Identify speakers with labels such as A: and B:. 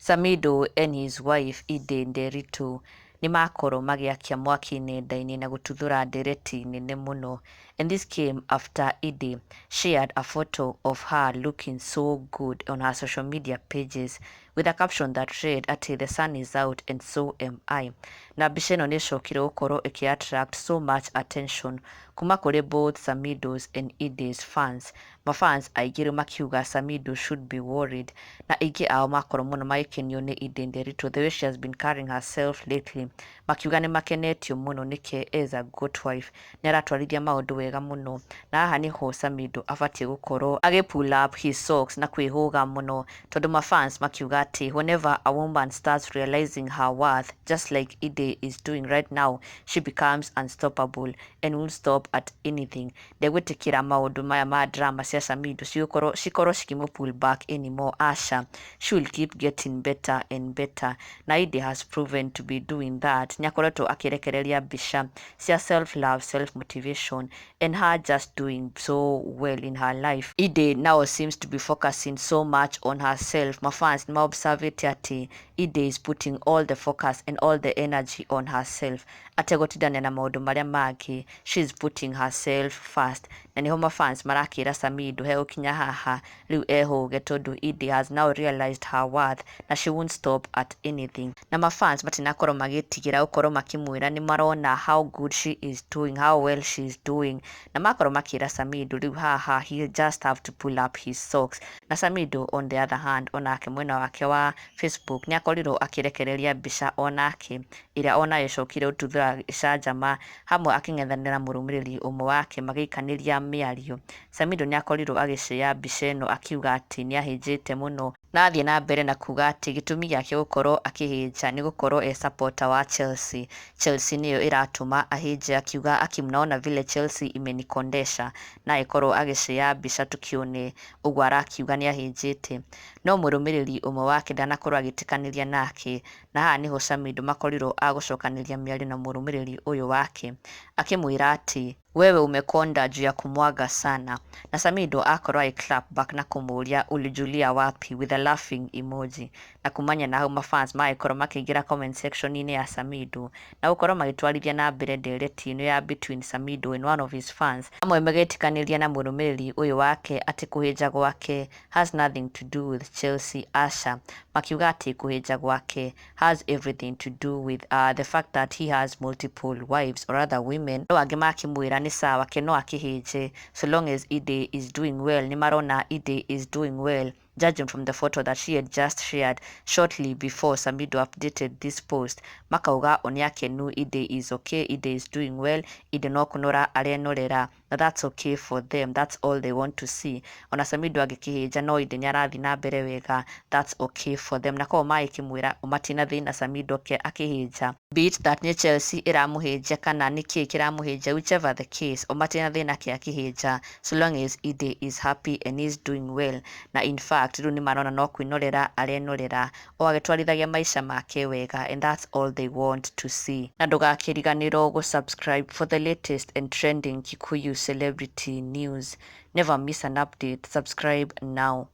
A: Samidoh and his wife Edday Nderitu nĩmakorwo magĩakia mwaki nenda-inĩ na gũtuthũra ndereti nene mũno, and this came after Edday shared a photo of her looking so good on her social media pages with a caption that read atĩ "The sun is out and so am I." Na mbica ĩno nĩ ĩcokire gũkorwo ĩkĩ attract so much attention kuma kũrĩ both Samidoh's and Edday's fans. Mafans aingĩ rĩu makiuga Samidoh should be worried, na aingĩ ao makorwo mũno magĩkenio nĩ Edday Nderitu, the way she has been carrying herself lately. Makiuga nĩ makenetio mũno nĩke as a good wife nĩ aratwarithia maũndũ wega mũno, na haha nĩho Samidoh abatiĩ gũkorwo agĩ pull up his socks na kwĩhũga mũno, tondũ mafans makiuga atĩ whenever a woman starts realizing her worth, just like Edday is doing right now, she becomes unstoppable and won't stop at anything. Ndegwĩtĩkĩra maũndũ maya ma drama cia Samidoh cikorwo cikorwo cikĩmũ pull back anymore. Aca, she will keep getting better and better, na Edday has proven to be doing that. Nĩ akoretwo akĩrekereria mbica cia self love, self motivation and her just doing so well in her life. Edday now seems to be focusing so much on herself. Mafans nĩ maobservĩte atĩ Edday is putting all the focus and all the energy on herself, ategũtindania na maũndũ marĩa mangĩ. She is putting herself first, na nĩho mafans marakĩra Samidoh hegũkinya haha rĩu ehũge, tondũ Edday has now realized her worth na she won't stop at anything. Na mafans matinakorwo magĩtigĩra gũkorwo makĩmwĩra nĩ marona how good she is doing, how well she is doing, na makorwo makĩra Samidoh rĩu haha he just have to pull up his socks. Na Samidoh, on the other hand, onake mwena wake wa Facebook nĩ akorirwo akĩrekereria mbica onake ĩrĩa ona ĩcokire gũtuthũra gĩcanjama hamwe akĩng'ethanĩra mũrũmĩrĩri ũmwe wake magĩikanĩria mĩario. Samidoh nĩ akorirwo agĩshare mbica ĩno akiuga atĩ nĩ ahĩnjĩte mũno, na athiĩ na mbere na kuga atĩ gĩtũmi gĩake gũkorwo akĩhĩnja nĩ gũkorwo e supporter wa Chelsea. Chelsea nĩyo ĩratũma ahĩnje, akiuga, "Aki mnaona vile Chelsea imenikondesha," na agĩkorwo agĩshare mbica tũkĩone ũguo arakiuga nĩ ahĩnjĩte. No mũrũmĩrĩri ũmwe wake ndanakorwo agĩtĩkanĩria nake, na haha nĩho Samidoh makorirwo a gũcokanĩria mĩario na mũrũmĩrĩri ũyũ wake akĩmwĩra atĩ, "Wewe umekonda juu ya kumwaga sana," na Samidoh akorwo agĩ clap back na kũmũria, "Ulijulia wapi?" with a laughing emoji. Na kumania na hau mafans magĩkorwo makĩingĩra comment section-inĩ ya Samidoh na gũkorwo magĩtwarithia na mbere ndereti ĩno ya between Samidoh and one of his fans. Amwe magĩtĩkanĩria na mũrũmĩrĩri ũyũ wake atĩ kũhĩnja gwake has nothing to do with Chelsea, aca, makiuga atĩ kũhĩnja gwake has everything to do with the fact that he has multiple wives or other women. No angĩ makĩmwĩra nĩ sawa ke no akĩhĩnje so long as Edday is doing well. Nĩ marona Edday is doing well, judging from the photo that she had just shared shortly before Samidoh updated this post. Makauga o nĩ akenu, Edday is okay, Edday is doing well, Edday no kũnora arenorera, na that's okay for them, that's all they want to see. Ona Samidoh angĩkĩhĩnja no Edday nĩ arathiĩ na mbere wega, that's okay for them. Na koguo magĩkĩmwĩra o matina thĩna Samidoh ke akĩhĩnja, be it that nĩ Chelsea ĩramũhĩnjia kana nĩ kĩĩ kĩramũhĩnjia, whichever the case, o matina thĩna ke akĩhĩnja so long as Edday is happy and is doing well. Na in fact rĩu nĩ marona no kwĩnorera arenorera o agĩtwarithagia maica make wega, and that's all they want to see. Na ndũgakĩriganĩrwo gũ-subscribe for the latest and trending Kikuyu celebrity news. Never miss an update. Subscribe now.